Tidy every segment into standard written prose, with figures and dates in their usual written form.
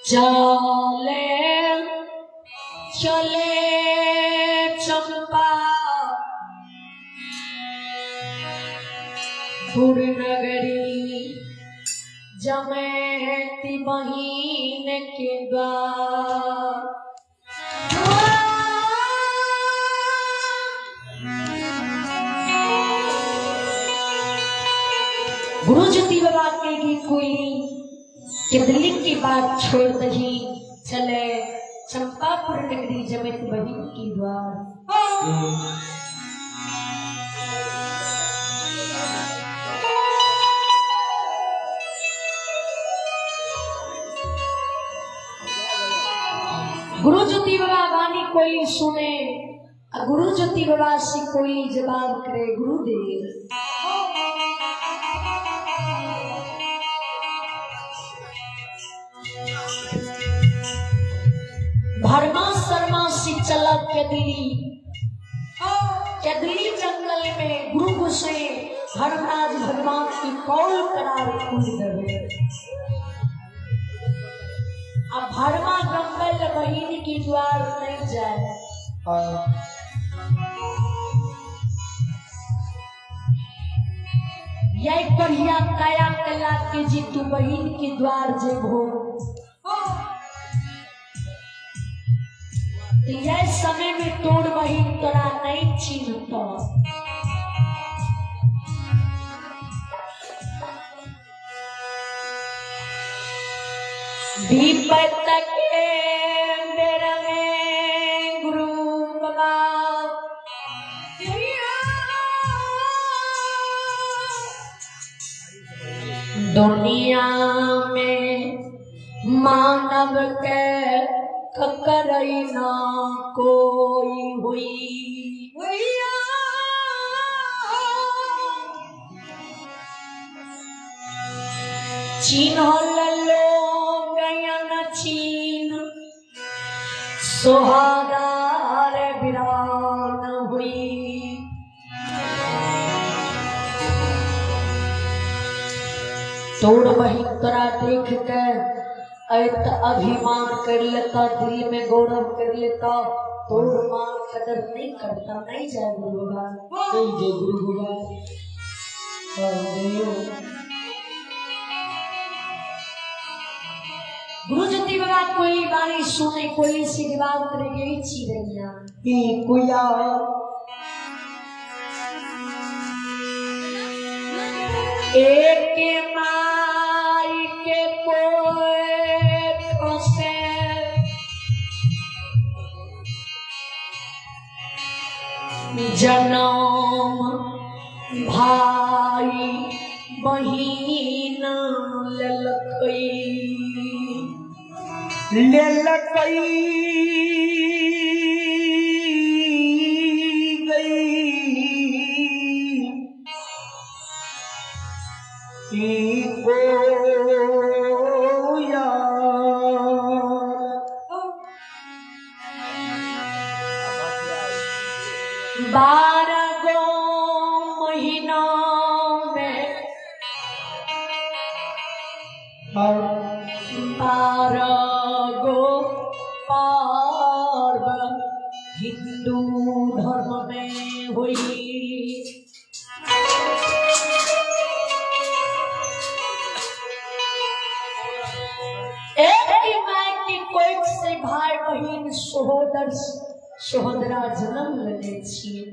चले चले चंपा पुर नगरी जमेती बहिन के द्वार। गुरु ज्योति बाबा के की कोई दिल्ली की बात छोड़ दही चले चंपापुर नगरी जमित बहिन की द्वार। गुरु ज्योति बाबा वाणी कोई सुने, गुरु ज्योति बाबा से कोई जवाब करे गुरुदेव। भरमा शर्मा से चला केदली, केदली जंगल में गुरु गोसाई धर्मराज भगवान की कौल करार खुल देवे। अब भरमा जंगल बहिन की द्वार नहीं जाए। यही कहिया काया कला के जी तू बहिन के द्वार जेबो, तो यह समय में तोड़ बहिन तोरा नहीं चिन्हतो। विपत के बेर में गुरु बाबा दुनिया में मानव के ककरई ना कोई हुई। चिन्हल लोग न चीन सोहादार बिरान हुई। तोड़ बहिन तोरा देख के ऐत अभिमान कर लेता, दिल में गौरव कर लेता, तोड़ मान कदर नहीं करता। नहीं जाए गुरु बाबा, नहीं जय गुरु बाबा। गुरु ज्योति बाबा कोई बारी सुने कोई सी जवाब करे गई चिड़ैया कोया एक माई के कोख से जनम भाई बहिन लेलकै, लेलकै गई कोया। 12 गो महीना में 12 गो पर्व हिंदू धर्म में हुई। एक ही माय की कोख से भाई बहिन सहोदर सहोदरा जन्म लेने छिए।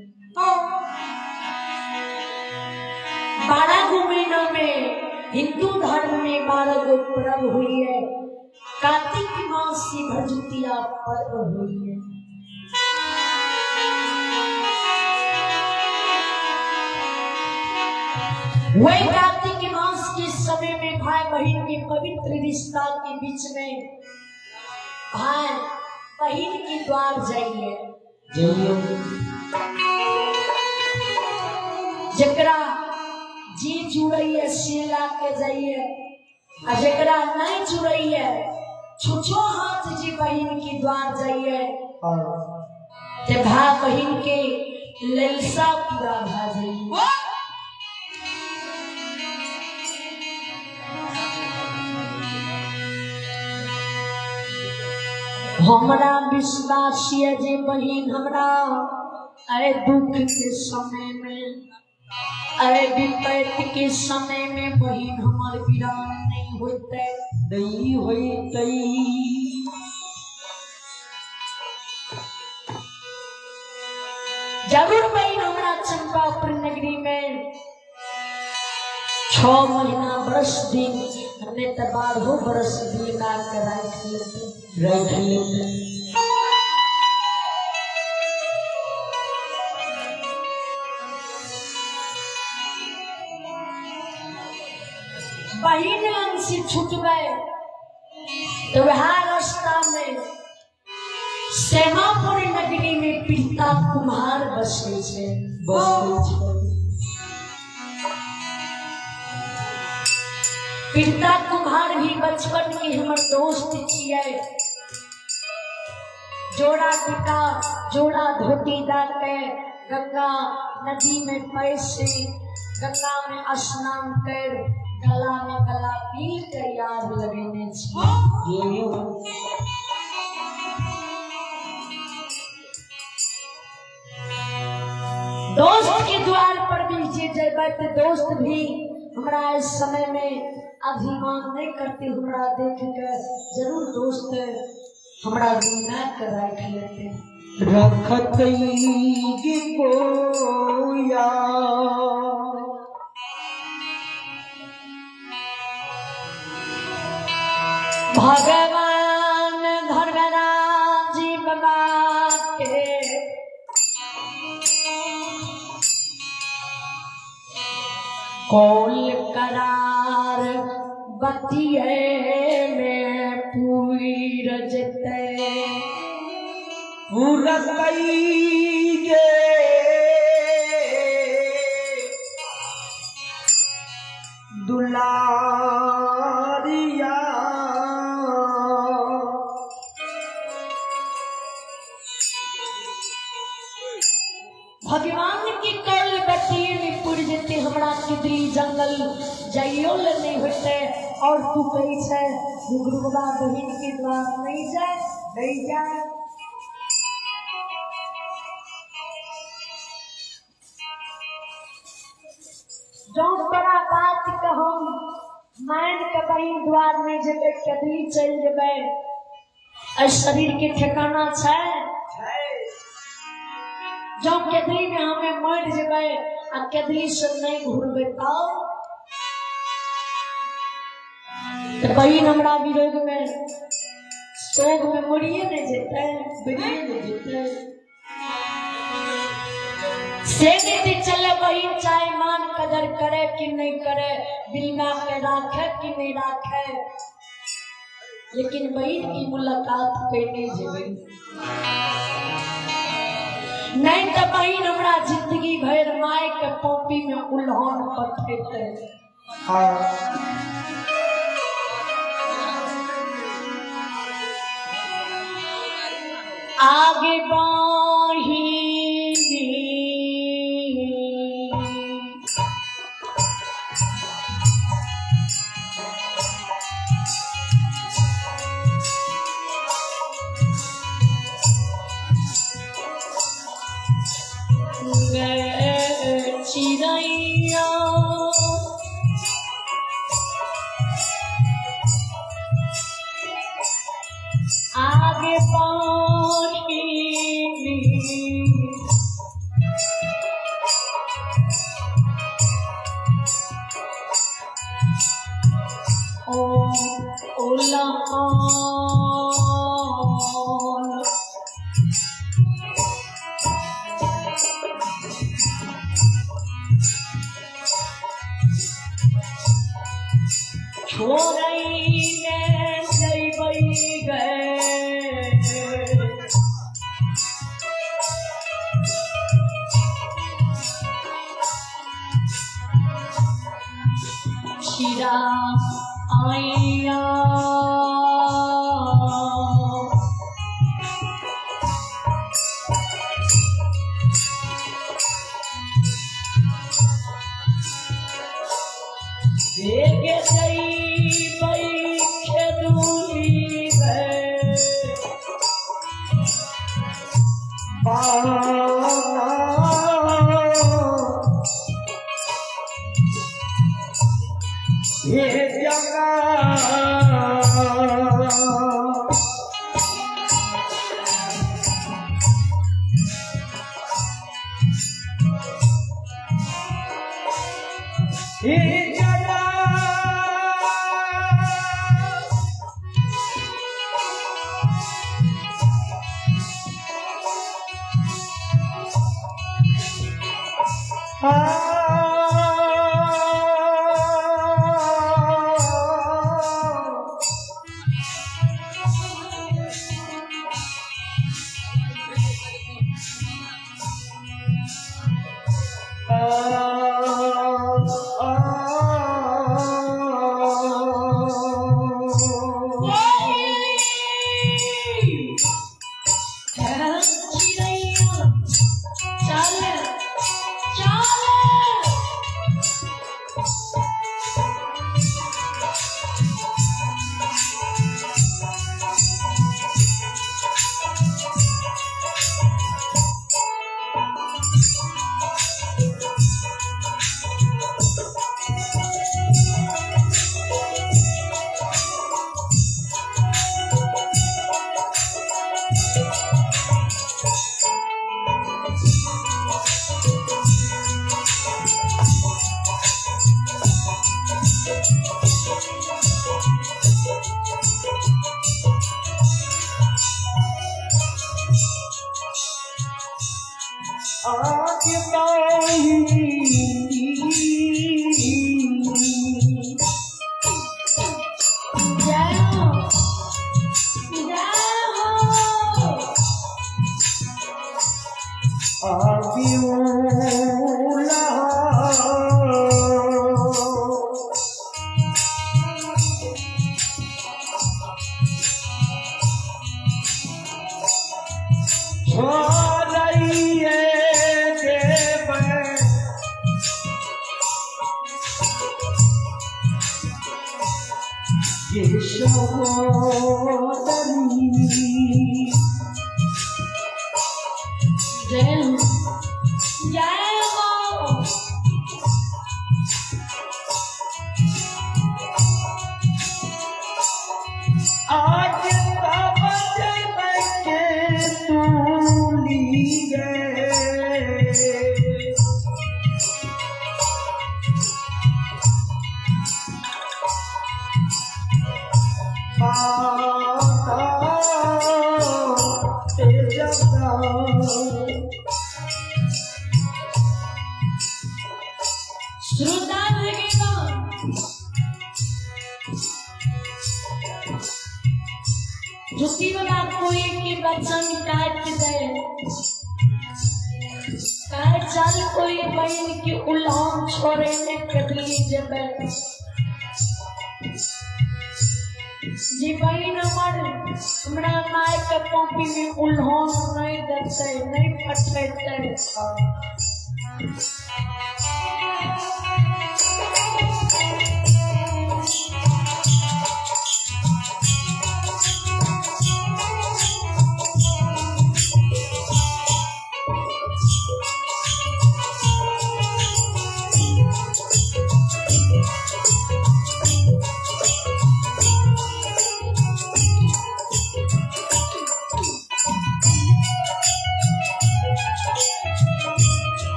12 गो महीना में हिंदू धर्म में 12 गो पर्व हुई है। कार्तिक मास से भरजुतिया पर्व हुई है। वही कार्तिक मास के समय में भाई बहन के पवित्र रिश्ता के बीच में भाई बहन के द्वार जाइए, जाइए। जकरा जी जुड़ैए से ला के जाइए, आ जकरा नहीं जुड़ैए छुछो हाथ जी बहन के द्वार जाइए ते भाई बहन के ललसा पूरा भा जाइए। हमरा विश्वास ये जे बहिन हमरा अरे दुख के समय में, अरे विपत्ति के समय में बहिन हमर वीरान नहीं होते, नहीं होते। जरूर बहिन हमरा चंपापुर नगरी में 6 महीना बरस दिन नहीं तो 12 बरस दिन आके राख लेते, राख लेते। बहिन अंशी छुटबै तो वह रास्ता में सेमापुर नगरी में पिता कुम्हार बसै छै, बसै छै। पिता कुम्हार भी बचपन के हमर दोस्त छियै। जोड़ा पिता जोड़ा धोती दा के गंगा नदी में पैसे गंगा में स्नान कर गला में गला पी के याद लगेने छी। दोस्त के द्वार पर भी जे जेबै तो दोस्त भी हमरा इस समय में अभिमान नहीं करते, हमरा देख के जरूर दोस्त हमरा गुना के राख लेते, रखत कोया। भगवान धर्मराज बाबा के कौल करार बतिये में पूर जते, पूरतई गे दुलारिया। भगवान की कल बतिये में पुर जते, हमरा किदरी जंगल जाइयो ले नहीं होते। और तू कही छे गुरु बाबा बहिन के द्वार नहीं जाए, नहीं जाए। जो बड़ा बात के हम मान के बहिन द्वार नहीं जेबै, कभी चल जेबै। एहि शरीर के ठिकाना छै, जो केदरी में हमें मर जेबै आ केदरी से नहीं घुरबै तो बहिन हमरा विरोध में शोक में मरिए नहीं जेतै, मरिए नहीं जेतै। से नहीं चले बहिन चाहे मान कदर करे कि नहीं करे, बिलमा के राखे कि नहीं राखे, लेकिन बहिन की मुलाकात कैने जेबै। नहीं तो बहिन हमरा जिंदगी भर my के पॉपी में उल्हान पठेतै। हाँ। आगे बाहिनी चिड़ैया आगे बाहिनी ओ ओला छोड़ै ने जइबै गे, चिरा आइया। देख जइबै खेदुरी गे।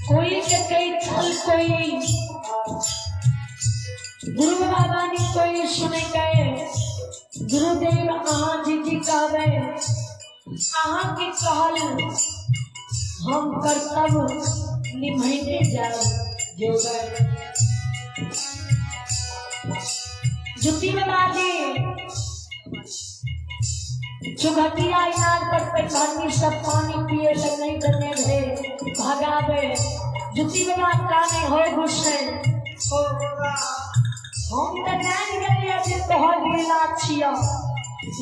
कोई के कई छल कोई गुरु बाबा ने कोई सुने गए गुरुदेव अहाँ जी जी कहबे अहाँ के कहल हम कर्तव्य निभैने जाओ जुती बाबा जी चुघटिया इनार पर पैठानी सब पानी पिए ले नहीं देने रहे भगावे जुती बाबा काने हो घुसे हम तो जान गए जे तोहर लीला छियो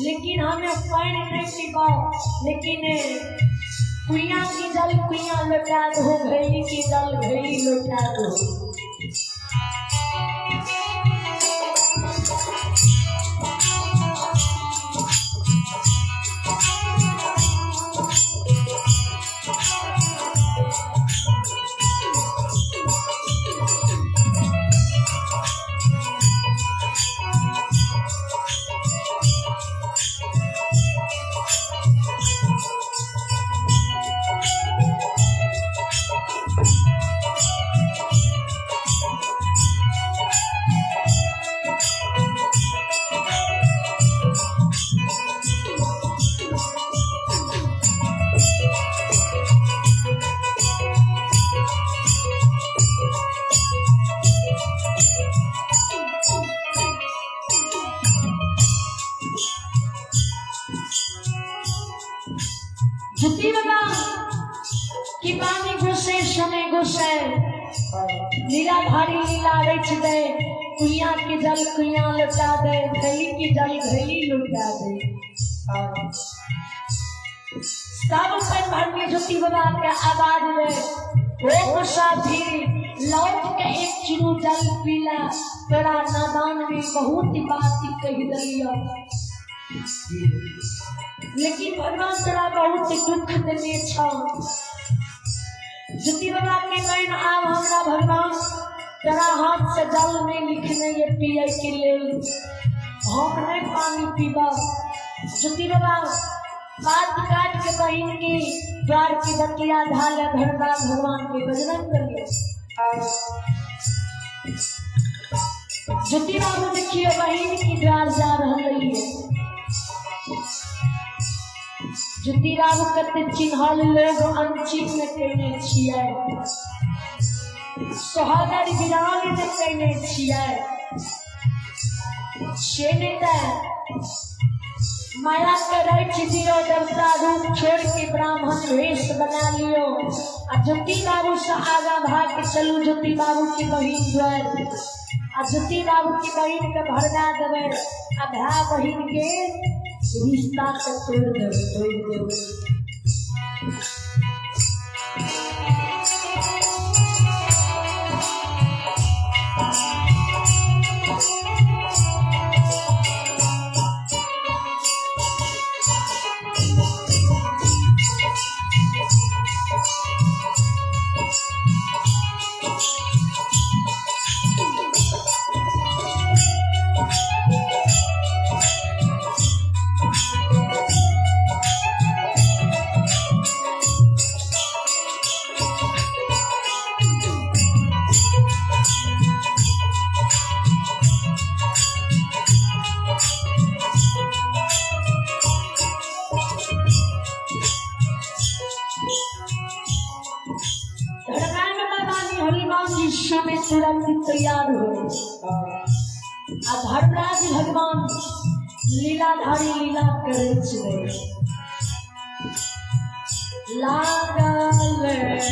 लेकिन हमें पानी नहीं पीबाओ लेकिन कुइया की जल कुइया लौटा दो घड़ी की जल घड़ी लौटा दो। लीलाधारी लीला रच दे, कुइया के जल कुइया लुटा दे, घैली के जल घैली लुटा दे। सब पन भर में ज्योति बाबा के आवाज में ओ मुसाफिर लौट के एक चुरू जल पीला, तोरा नादान में बहुत बात कह दिया, लेकिन भगवान तोरा बहुत दुख देने छौ। ज्योति बाबा के नैन आब हमरा भगवान तोरा हाथ से जल नहीं लिखने ये पिए के लेल, हम नहीं पानी पीबा। ज्योति बाबा बात काट के बहिन की द्वार की बतिया ढाल धर्मराज भगवान के बजरंग बलिए। ज्योति बाबू देखिए बहिन की द्वार जा रहा है। ज्योति बाबू कते चिन्हल लोग अनचिन्ह केने छियै, सोहागर विरान ने केने छियै, से नहि तऽ माया के रच दियो देवता रूप छोड़ के ब्राह्मण भेष बना लियो। आ ज्योति बाबू से आगा भाग के चलू ज्योति बाबू की बहिन द्वार, आ ज्योति बाबू की बहिन के भरना देबै, आ भाय बहिन के रिश्ता के तोड़ देबै, तोड़ देबै। समय तुरंत तैयार हो। आ धर्मराज भगवान लीलाधारी लीला करे छे लागल देहा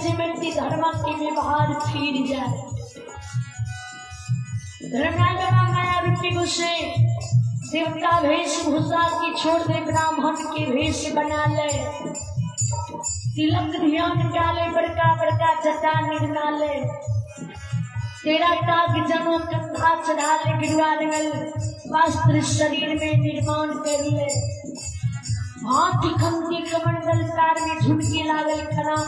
जाहिमे धर्मक के व्यवहार फिर जाए। धर्मराज बाबा माया रूपी गोसाई देवता वेशभूषा की छोड़ दे, ब्राह्मण के भेष बना ले, तिलक ध्यान डाले, बड़का बड़का जटा निगना ले, तेरा टाक जनो कंधा चढ़ा ले, गिरवा रंगल वस्त्र शरीर में निर्माण कर ले, हाथ खंती कमंडल पैर में झुमकी लागल खराम,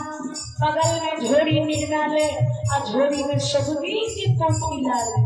बगल में झोरी निरमा ले, आ झोरी में सगुनी की पोटी लाले।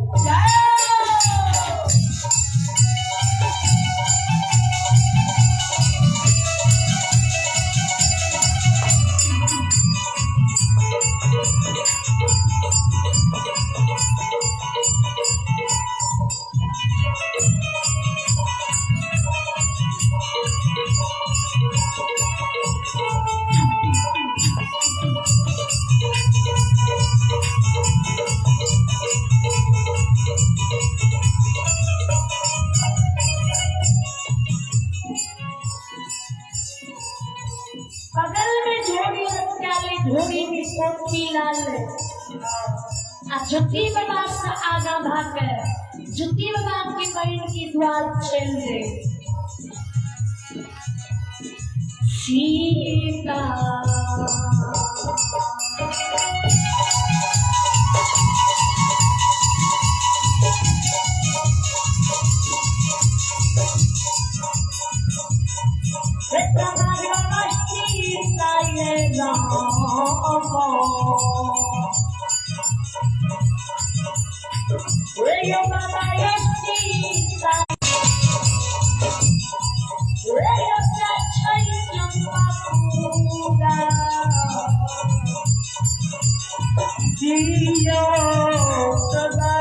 बगल में झोरी रखा ले, झोरी में पोथी लाल ले, आ जुती बाबा से आगा भागे, जुती बाबा की बहन की द्वार चल दे। सीता जियो सदा।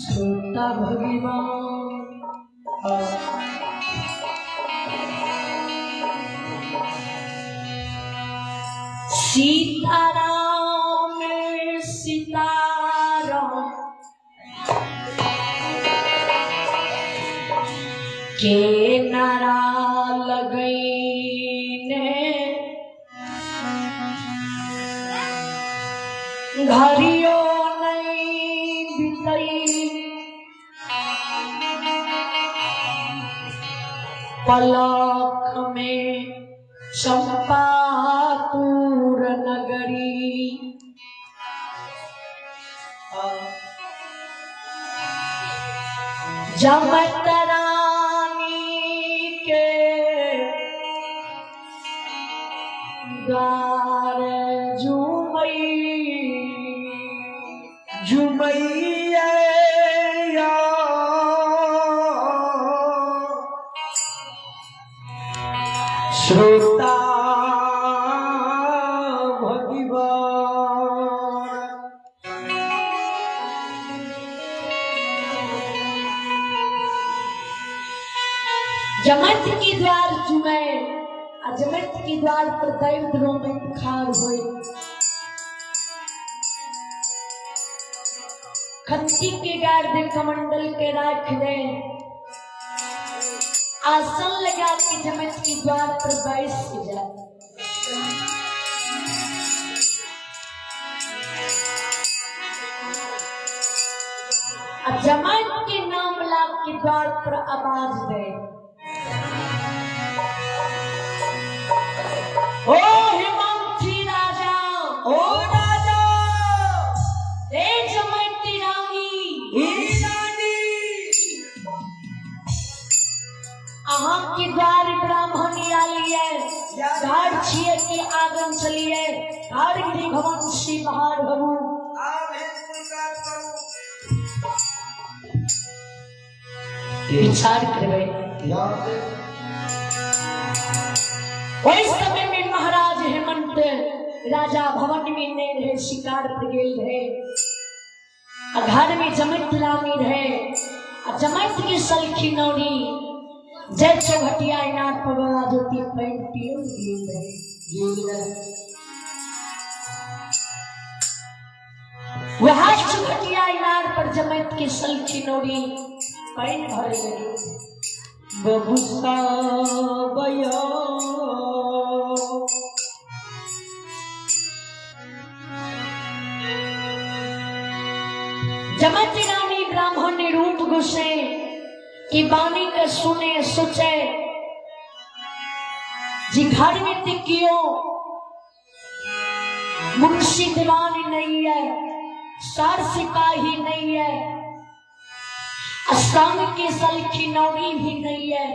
श्रोता भगवान सीताराम सीताराम के नारा लगैने घरियो नहीं बितई पलक में चंपापुर नगरी। जमत रानी के द्वार झूमई झुमैया श्रोता भगवान। जमत की द्वार चुमे आ जमत की द्वार पर दैव द्रोमित खार होए। खत्ती के गार दे, कमंडल के राख दे, आसन लगा के जमत की द्वार पर बैस जाए। अब जमत के नाम ला के द्वार पर आवाज दे, ओ हेमंती राजा, ओ राजा, ए जमती रानी, ई रानी, अहाँ के द्वार ब्राह्मण आलिए, घर छिए कि आगन चलिए, घर गृह भवन श्री बाहर भवु। विचार करबै। ओहि समय में महाराज हेमंत राजा भवन में नहीं रहे, शिकार पर गेल रहे आ घर में जमत रानी रहे आ जमत के सलखी नौरी जय चौघटिया इनार पर वाला ज्योति पानि पियो गेल रहे। वह चौघटिया इनार पर जमत के सलखी नौरी पानि भरे लगे। बबुसा बया जमत रानी ब्राह्मण रूप घुसे कि बानी के सुने सोचे जी घर में तिकियो मुंशी दीवान नहीं है, सर सिपाही नहीं है, संग के सलखी नौरी भी नहीं है,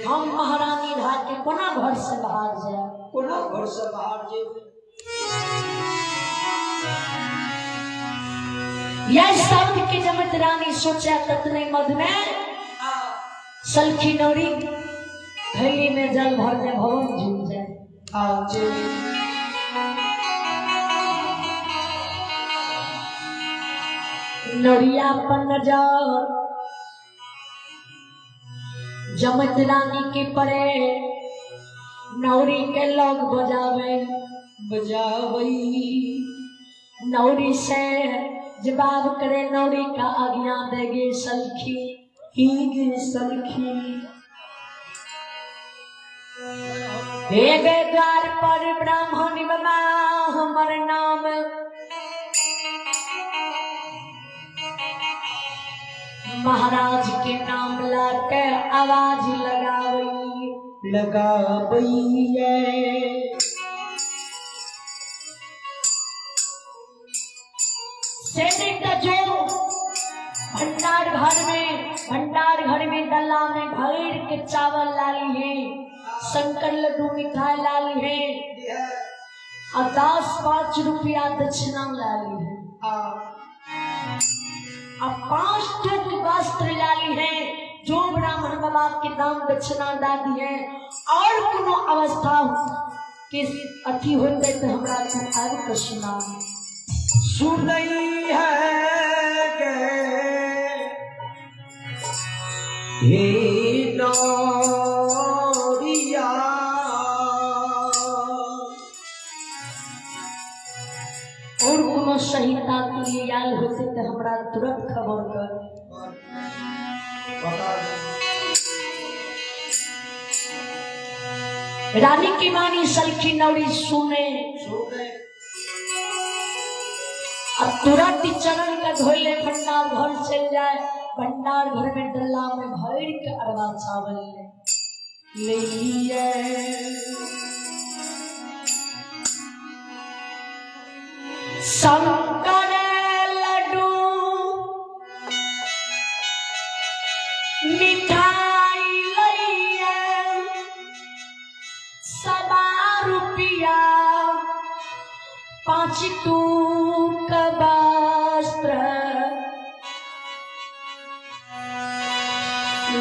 हम महारानी रहा के कोना घर से बाहर जाए, कोना घर से बाहर जेबै। यह शब्द के जमत रानी सोचा ततने मध में सलखी नौरी थैली में जल भरने भवन झूम जाए। नौरिया पर नजर जमत रानी के पड़े, नौरी के लोग बजावे बजावई, नौरी से जवाब करे, नौरी का आज्ञा देगे सलखी ही सलखी। हे गए द्वार पर ब्राह्मण बाबा हमर नाम महाराज के नाम ला के आवाज लगावई लगावई। सैनिक जो भंडार घर में डल्ला में भर के चावल लाली है, शंकर लड्डू मिठाई लाली है और 10-5 रुपया दक्षिणा लाली है और 5 टूक वस्त्र लाली है, जो ब्राह्मण बाबा के दान दक्षिणा दादी है और कोनो अवस्था के अथी होते तो हमरा तू आबि के सुना। सुनई है गे हे नौरिया, और कोनो संहिता के लिए आयल होते तो हमरा तुरंत खबर कर। रानी की मानी सलखी नौरी सुने अब तुरंत ही चरण का धोले भंडार घर चल जाए, भंडार घर में डल्ला में भर के अरवा चावल ले लिए। शंकर लड्डू मिठाई लइए 125 रुपया, 5 तूक वस्त्र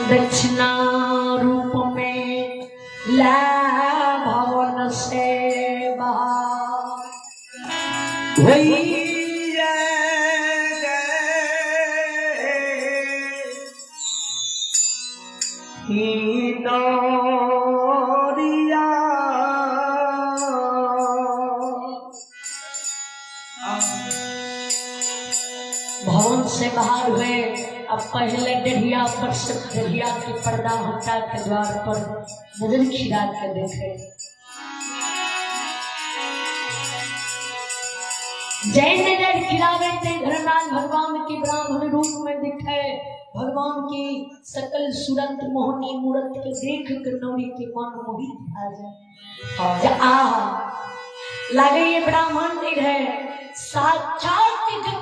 दक्षिणा रूप में ला भवन से बाहर। होइए गे नौरिया। भवन से बाहर हुए, अब पहले डढ़िया पर से डढ़िया के पर्दा हटा के द्वार पर नजर खिरा के देखे। जय नजर खिरावे ते धर्मराज भगवान के ब्राह्मण रूप में दिखे। भगवान की सकल सूरत मोहनी मूरत के देख कर नौरी के मन मोहित भा जाए। जे आह लागे ये ब्राह्मण नहीं रहे, साक्षात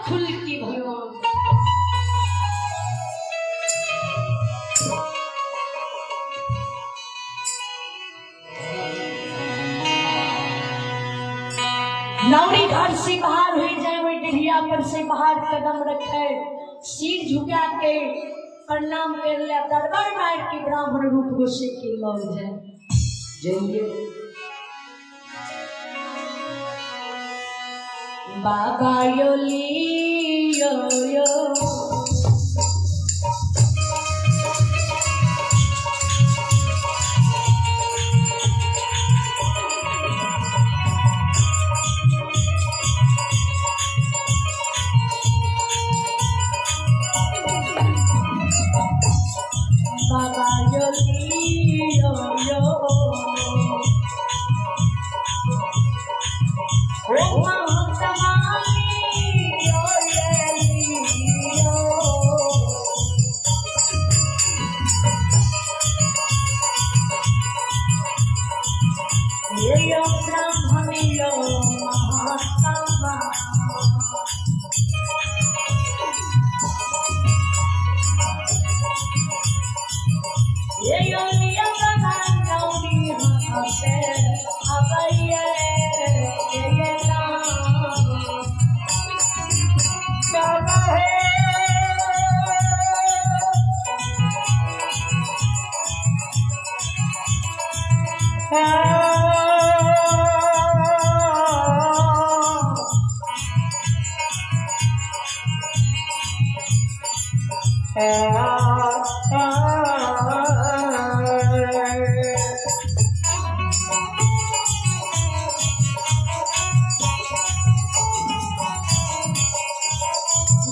खुल की भगवान। नौरी घर से बाहर हो जाए, वही डढ़िया पर से बाहर कदम रखे, सिर झुका के प्रणाम कर लिया, दरबार मार के ब्राह्मण रूप गोसे के लौट जाए। जाइए बाबा योली यो यो बाबा योली यो यो ओ महात्मा यो यो। ये यो ब्राह्मण यो महात्मा। ये यो नियम नौरी हसे अबैये ये राम। बाबा है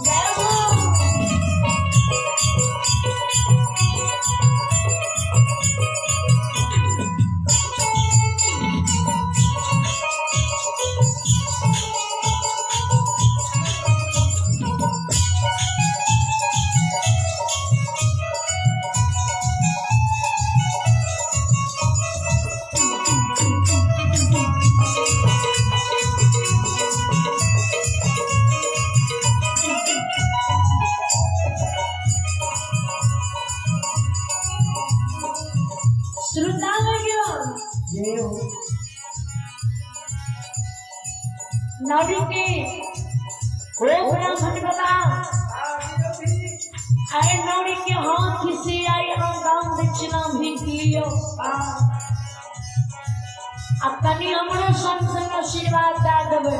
जय हो। श्रोता गण, जय हो। नौरी के ओ ब्राह्मण बाबा आए नौरी के हाथ से आई हम दान दक्षिणा भीख लियो। आ तनी हमरो संग संग आशीर्वाद दे देबै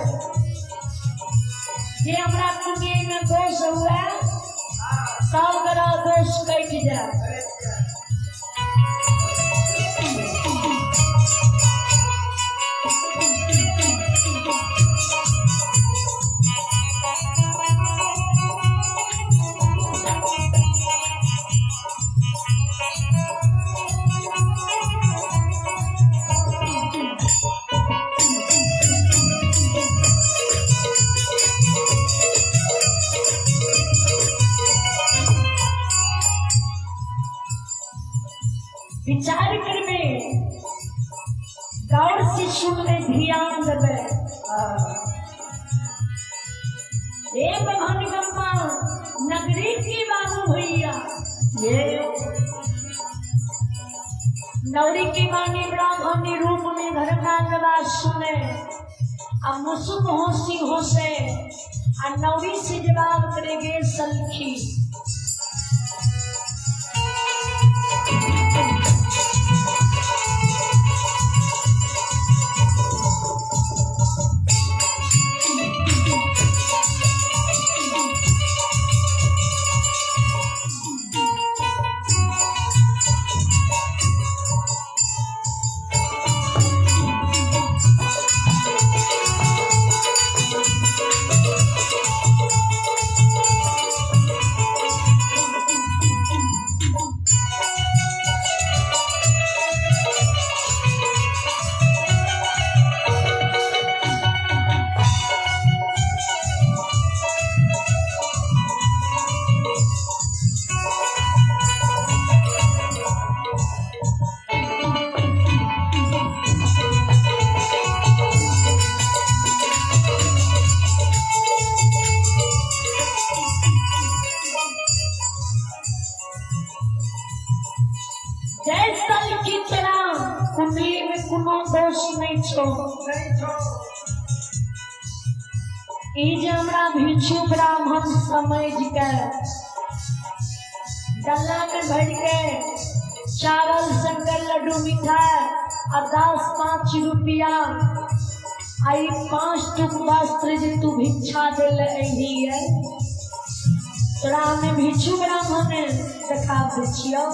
जे हमरा कुंडली में दोष हुए सब ग्रह दोष कटि जाए। विचार करबे, गौर से सुनबे, ध्यान देबे। हे भगवान गम्मा नगरी के बाबू भैया, ये नौरी की वाणी ब्राह्मणी रूप में धर्मराज बात सुने आ मुसुक होशी होसे आ नौरी से जवाब करेगे सलखी। कुंडली में कोनो दोष नहीं छो। ई जे हमरा भिक्षु ब्राह्मण समझ के डल्ला में भर के चावल शंकर लड्डू मिठाई आ 10-5 रुपया आई 5 टुक वस्त्र जे तू भिक्षा दिल अही है तोरा हमें भिक्षु ब्राह्मण देखा दै छियौ।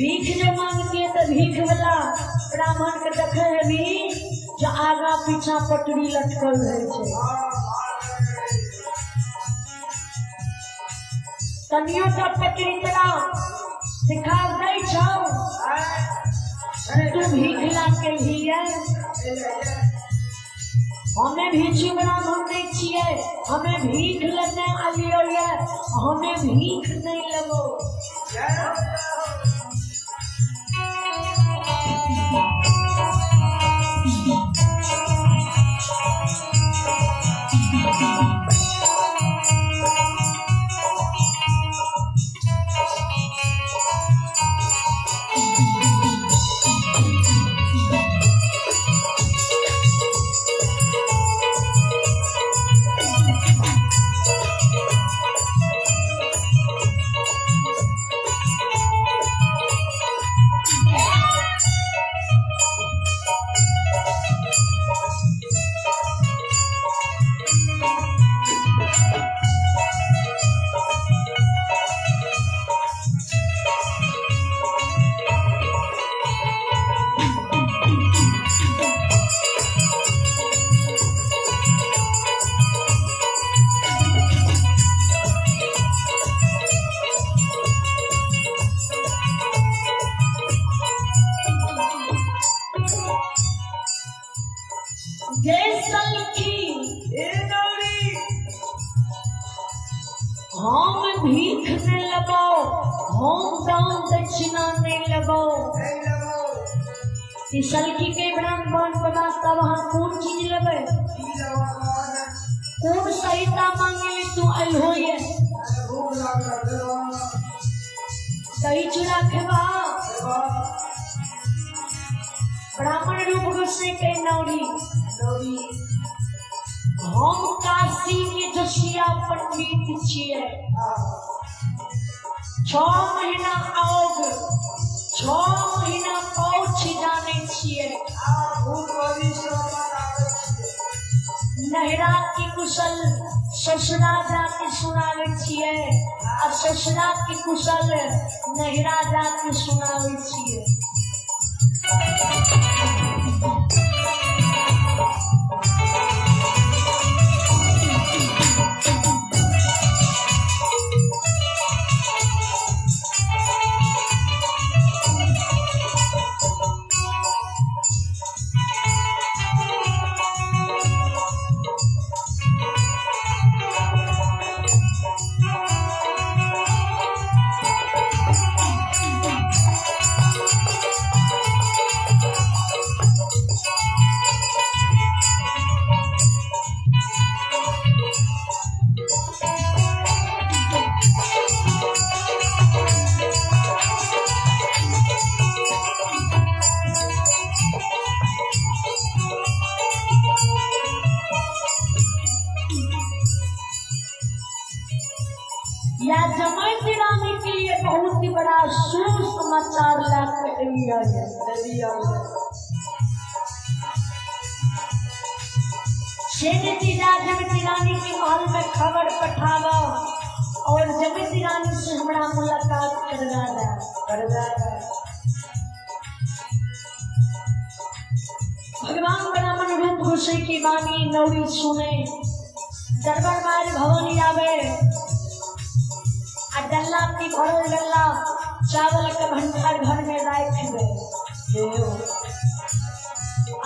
भीख जो मांगती है तो भीख वाला ब्राह्मण के देखे हेबी जो आगा पीछा पटरी लटकल रहे छै। तनियो टा पटरी तोरा सिखा दै छौ तू भीख ला के लिए। हमें भिक्षु ब्राह्मण नहीं छियै, हमें भीख लेने आलियो ये, हमें भीख नहीं लेबो। हम भीख नहीं लेबो, हम दान दक्षिणा नहीं लेबो। सलखी के ब्राह्मण बाबा तब अहाँ कोन चीज लेबै, कोन सहिता मांगे तू अइहो ये? दही चूड़ा खेबा? ब्राह्मण रूप गोसाई के नौरी हम काशी के जोशिया पंडित छियै। 6 महीना आओग 6 महीना पौछ जाने छियै। नहरा की कुशल ससुरा जाके सुनावे छियै आ ससुरा की कुशल नहरा जाके सुनावे छियै। या जमैत रानी के लिए बहुत ही बड़ा सुसमाचार ला के अलिया सेनती जा जमती रानी के महल में खबर पठावा और जमती रानी से हमरा मुलाकात करवा दा। करवा दा। भगवान ब्राह्मण रूप गोसाई की वाणी नौरी सुने दरबार मार भवानी आवे आ डल्ला की भरल डल्ला चावल के भंडार घर में राख दे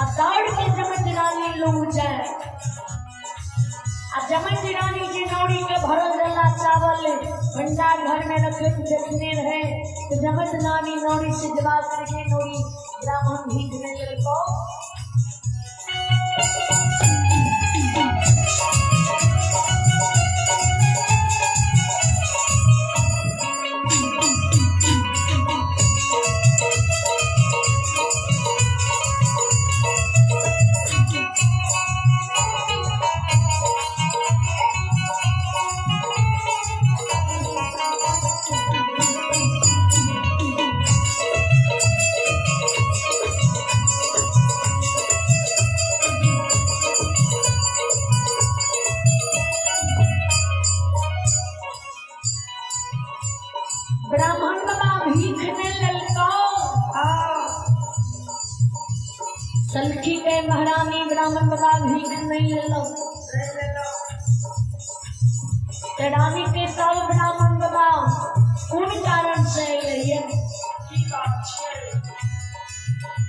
आ दौड़ के जमत रानी लोग जाए आ जमत रानी जी नौरी के भरल डल्ला चावल भंडार घर में रखे देखने रहे तो जमत रानी नौरी से जवाब करके नौरी ब्राह्मण भीख नहीं लड़को। ब्राह्मण बाबा भीख ने ललको सलखी के महारानी ब्राह्मण बाबा भीख नहीं लेलो तो रानी के सब ब्राह्मण बाबा कोन कारण से अयलै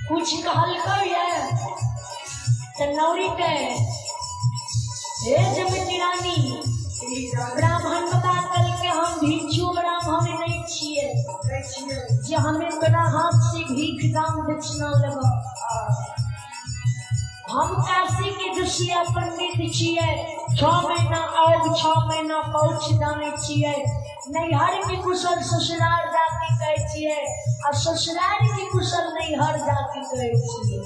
कुछ कहलकै ये तो नौरी के हे जमती रानी ब्राह्मण बाबा कल के हम भिक्षु ब्राह्मण नहीं छिए जे हमें तोरा हाथ से भीख दान दक्षिणा लेब। हम काशी के जुसिया पंडित छिए, 6 महीना आग 6 महीना पौछ दाने छिए, नैहर के कुशल ससुराल जाके कहै छिए आ ससुराल के कुशल नैहर जाके कहै छिए।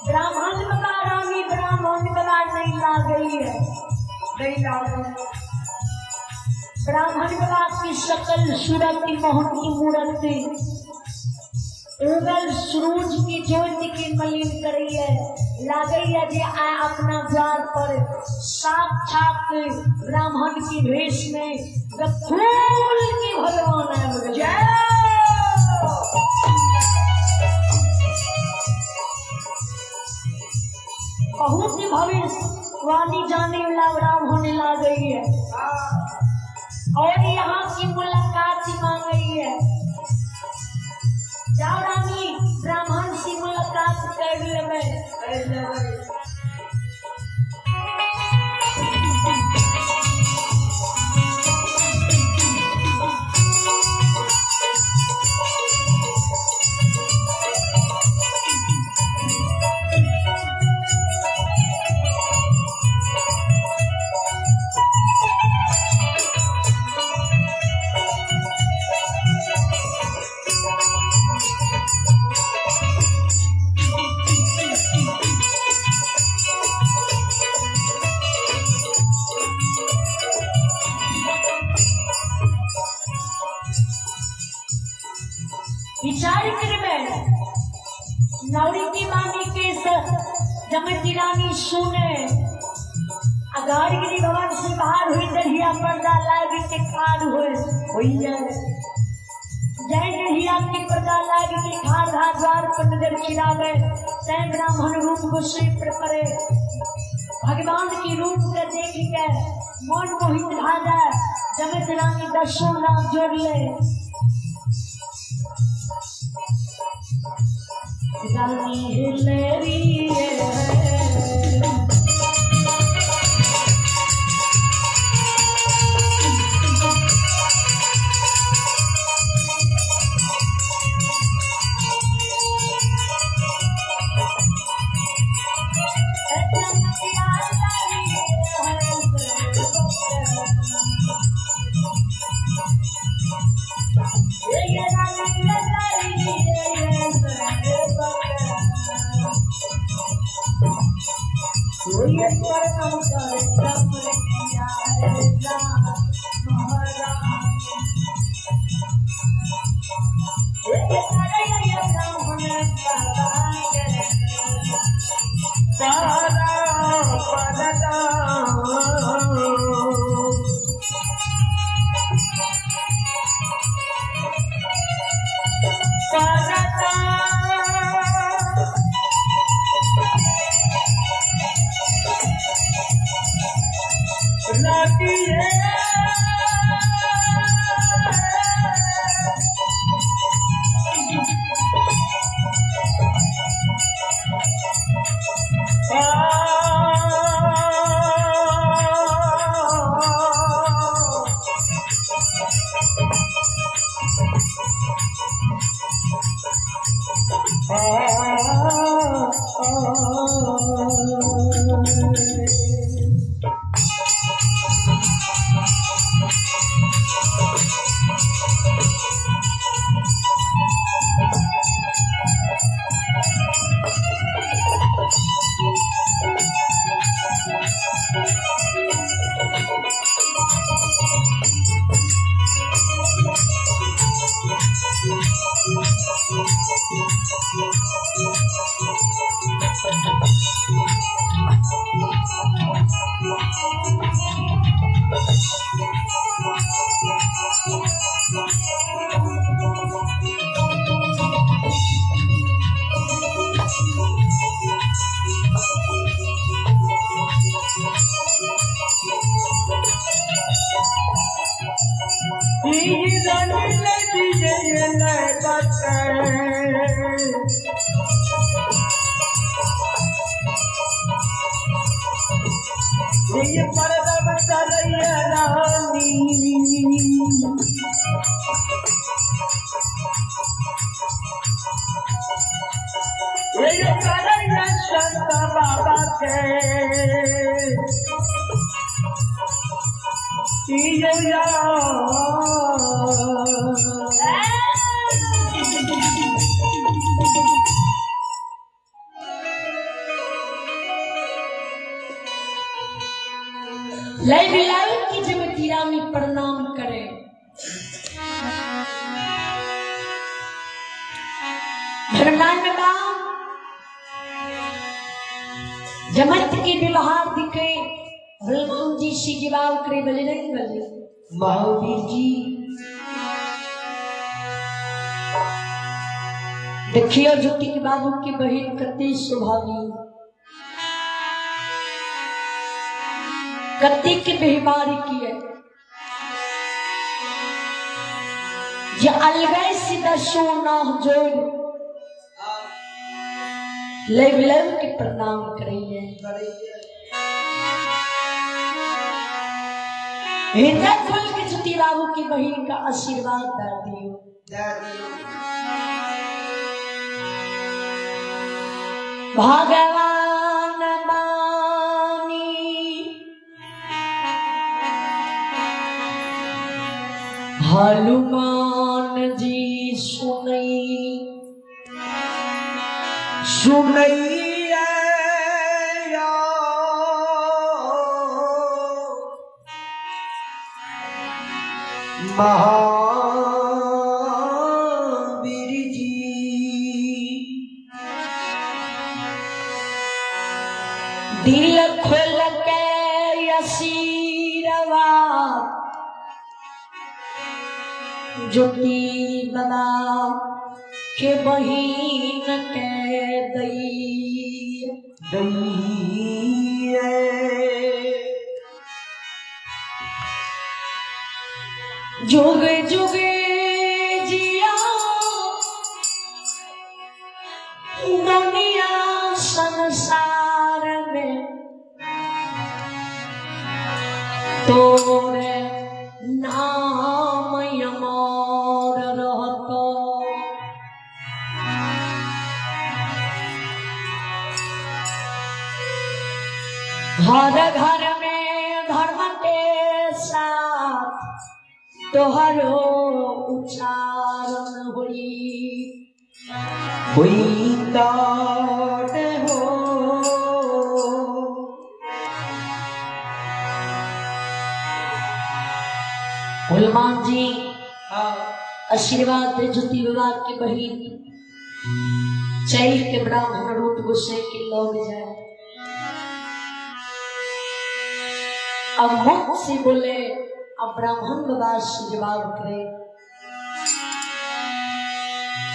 ब्राह्मण बाबा रानी ब्राह्मण बाबा नहीं लागई है, नहीं लागई। ब्राह्मण बाबा की शकल सूरत मोहन की मूर्ति उगल सूरज की ज्योति की मलिन करी है, लागई है जे आ अपना द्वार पर साक्षात ब्राह्मण की भेष में फूल की भगवान है। जय। बहुत ही भविष्यवाणी जाने वाला ब्राह्मण ला गई है और यहाँ की मुलाकात मांग गई है। जाओ रानी ब्राह्मण से मुलाकात कर ले। विचार करबे नौरी की मामी के जमती रानी सुने अगार गिरी भवन से बाहर हुई दहिया पर्दा लाग के खार हुए होई जाए। जय दहिया के पर्दा लाग के खार धा द्वार पर नजर खिलावे तय ब्राह्मण रूप गोसाई पर पड़े भगवान की रूप के देख के मन मोहित भा जाए। जमत रानी दसों नाम जोड़ ले। रानी हिलेरी है। सारा पलटा पलटा लाटिए रानी। ये करैया संत बाबा के यो लय बिलाई की जमती रानी प्रणाम करे। धर्मनारायण बाबा जमत के व्यवहार दिखे हनुमान जी से जवाब करे बोले नहीं बोले महावीर जी देखियो ज्योति के बाबू की बहन कते स्वभावी कते के व्यवहार किए जे अलगै सीधा सोना जोड़ लव लव के प्रणाम करिए। हृदय खोल के ज्योति बाबू की बहन का आशीर्वाद दे दियो। भगवान बानी हनुमान जी सुनई सुनैया महावीर जी दिल खोल के आशीर्वाद ज्योति बना के बहिन के दई दैया जुग जुग जिया घर घर में धर्म के साथ तोहरो उच्चारण होई। होई ताट हो। हनुमान जी हाँ। आशीर्वाद दे ज्योति बाबा के बहिन चल के ब्राह्मण रूप गुस्से के लोग जाए। अब मुख से बोले, अब ब्राह्मण बाबा से जवाब करे,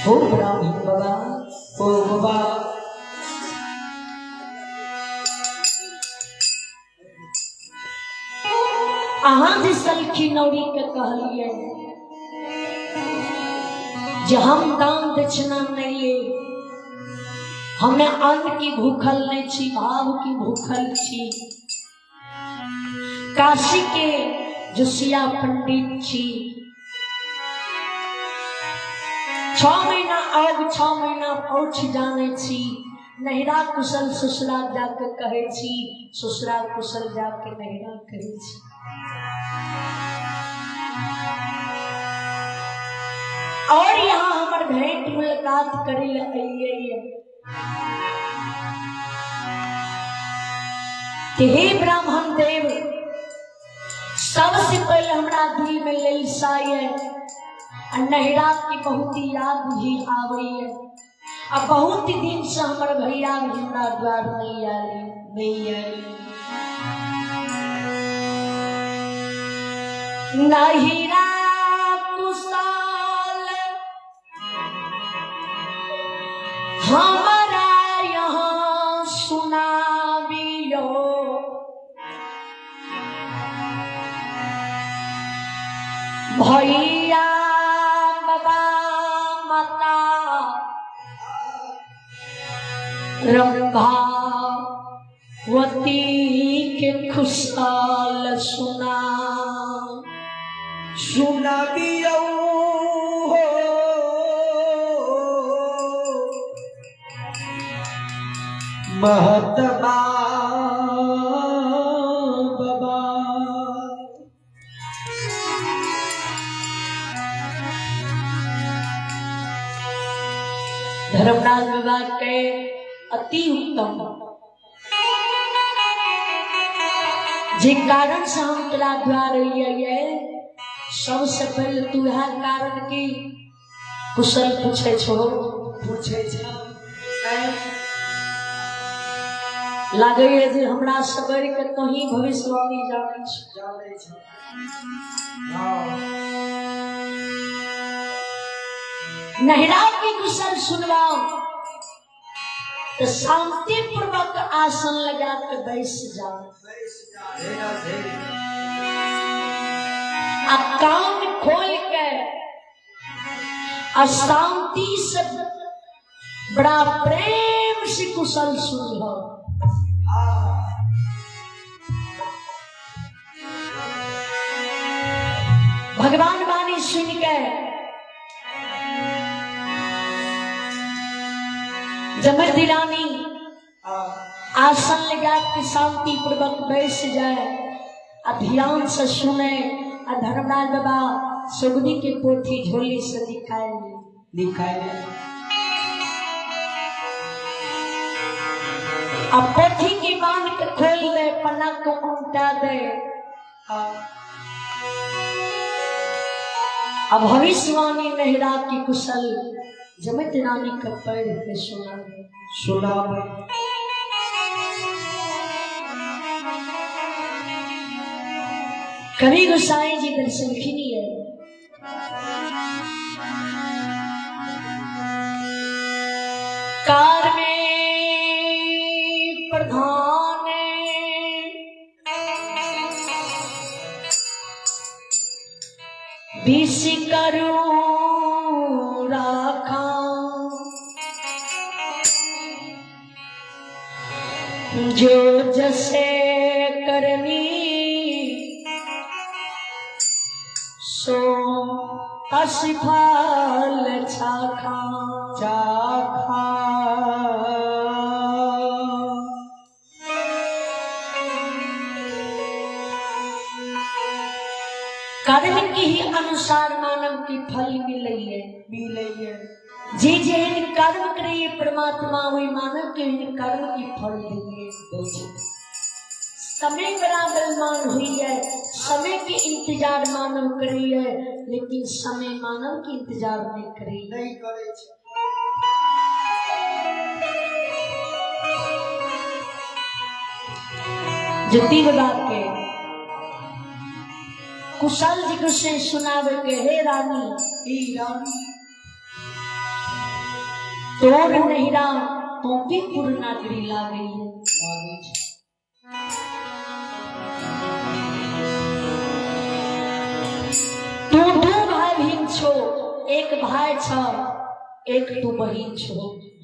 हो ब्राह्मण बाबा, ओ बाबा, अहाँ जे सलखी नौरी के कहलिए जे हम दान दक्षिणा नहीं ले, हमें अन्न की भूखल नहीं छी, भाव की भूखल छी। काशी के जोशिया पंडित छी, 6 महीना आग 6 महीना औछ जाने छी, नहिरा कुशल ससुरा जाके कहे छी, ससुरा कुशल जाके नहिरा कहे छी। और यहाँ हमर भेंट मुलाकात करे ले अइयै कि हे ब्राह्मण देव, सबसे पहले हमरा दिल में ललसा है आ नहिरा की बहुत याद भी आवे आ बहुत दिन से हमर भैया भी हमरा द्वार नहीं आए, नहीं आए। नहिरा कुशल हमारा यहाँ सुनाबियो, भैया बाबा माता रंभावती के खुशहाल सुना सुनाबियो हो। महात्मा बाबा, धर्मराज बाबा के अति उत्तम जे कारण से हम तोरा द्वार अलियै, सबसे पहले तू इएह कारण की कुशल पूछे छो, पूछे छो। लागैए जे हमरा से बढ़ि के तोही भविष्यवाणी जानै छो। जानै छो। हाँ। नहिरा के कुशल सुनवाओ तो शांति पूर्वक आसन लगा के बैस जाओ आ कान खोल के आ शांति से बड़ा प्रेम से कुशल सुन लो। भगवान वाणी सुन के जमर्दी रानी आसन लगा के शांति पूर्वक बैस जाए आ ध्यान से सुने आ धर्मराज बाबा सुगनी के पोथी झोली से दिखाए दिखाए। अब पोथी की बांध के खोल दे, पन्ना को उल्टा दे। अब भविष्यवाणी नहिरा की कुशल जमित रानी का पैर पे सुना दे। सुना। कवि गोसाई जी दर्शन खिनी है। कार में प्रधान बीस करूं राखा, जो जसे करनी सो असफल छाखा। चाखा। कर्म के ही अनुसार मानव के फल मिलैए। मिलैए। जे जेहन कर्म करैए परमात्मा ओहि मानव के ओहन कर्म के फल दैए। दै छै। समय बड़ा बलवान होइए, समय के इंतजार मानव करैए, लेकिन समय मानव के इंतजार नहीं करैए। नहि करै छै। ज्योति बाबा के कुशल जी के सुनावे के, हे रानी, ई रानी, तोर नहिरा पौपीपुर नगरी लागई है। लागै छै। तू दू भाई बहिन छो, एक भाई छ, एक तू बहिन छो।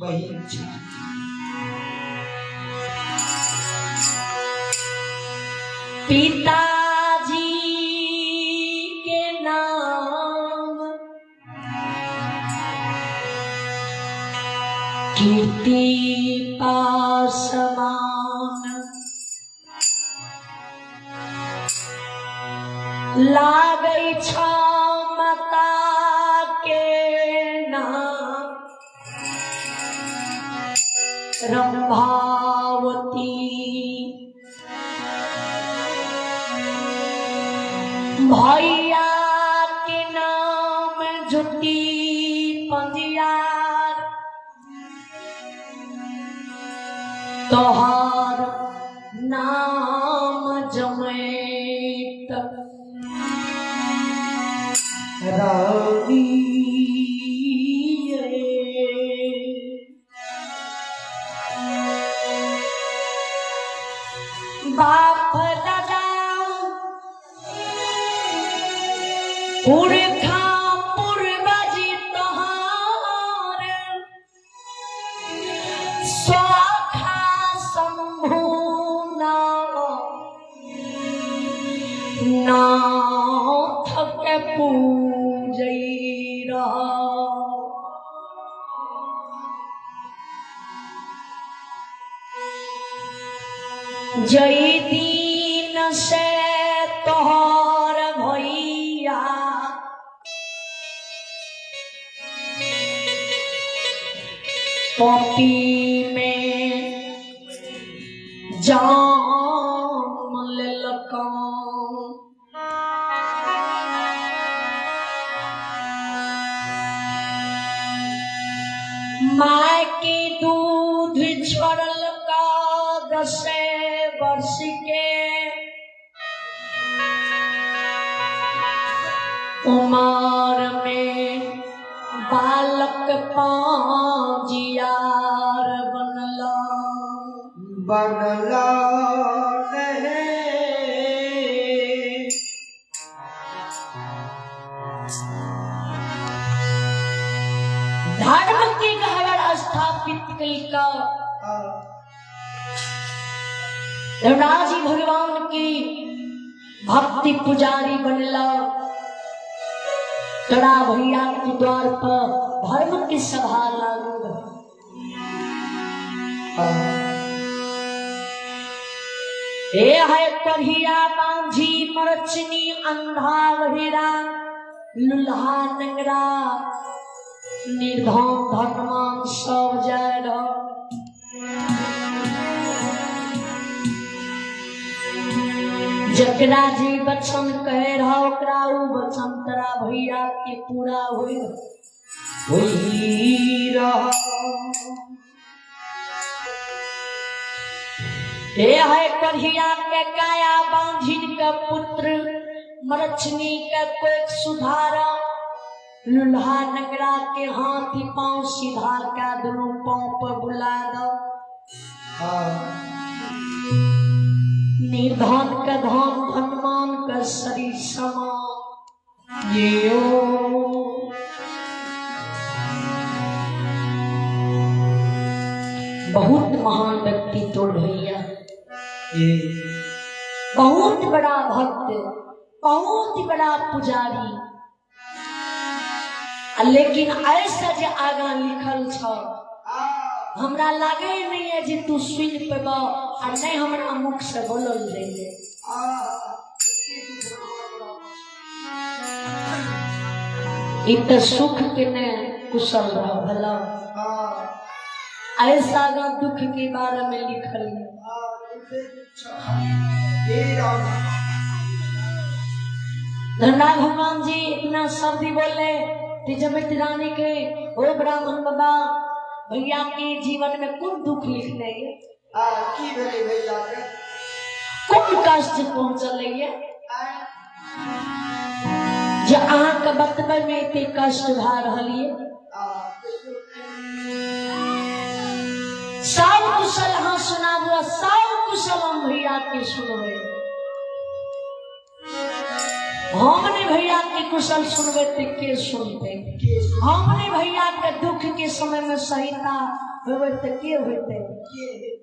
बहिन छै। पिताजी के नाम कीर्ति पासवान, लागै छ माता के नाम रंभावती, भैया के नाम ज्योति पंजियार, तोहार नाम जमैत रानी। बाप दादा पुरखा पूर्वज तोहार स्वाखा शंभु नाथ के पूजै रह। जई दिन से तोहर भैया पपी में जाम लेलकौ, माय के दूध छोड़ल का 10 वर्ष के उमर में बालक पांजियार बनला। बनला नहीं। धर्म के गहवर स्थापित कैलका। धर्मराज जी भगवान की भक्ति पुजारी बनला। तोरा भैया के द्वार पर धर्म की सभा लागू। ए है कढ़िया बांझी मरचनी अंधा बहिरा लुल्हा नंगरा निर्धन धनवान सब जाय रह। जकरा जे वचन कहे रह ओकरा उ वचन तोरा भैया के पूरा होई होई रहा। ए है कढ़िया के काया बांझिन के पुत्र मरचनी के कोई सुधारा लुल्हा नंगरा के हाथ पांव सीधा के दोनों पांव पर बुला दो। निर्धन के धन धनमान के शरीर समान ये ओ बहुत महान व्यक्ति तोड़ भैया, ये बहुत बड़ा भक्त, बहुत बड़ा पुजारी, लेकिन ऐसा जे आगा लिखल छ हमरा लागे नहीं है जे तू सुन पेबा आ नहीं हमरा मुख से बोलल जाइए। ई तऽ सुख के ने कुशल रह भला। हाँ। ऐसा आगा दुख के बारे में लिखल है। हाँ, दुखे दुख छ। हे राम। धर्मराज भगवान जी इतना शब्द ही बोले तिजमित रानी के, ओ ब्राह्मण बाबा, भैया के जीवन में कौन दुख लिखने है? आ की भेलै भैया के? कौन कष्ट पहुंचल है? आय। जे अहाँके बतबै में एते कष्ट भए रहल ये। आ कहियो। सब कुशल अहाँ सुनाबू आ सब कुशल हम भैया के सुनबै। हम नहीं भैया के कुशल सुनबै तऽ के सुनतै? के? हम नहीं भैया के दुख के समय में सहिता होबै तऽ के होतै? के हेतै?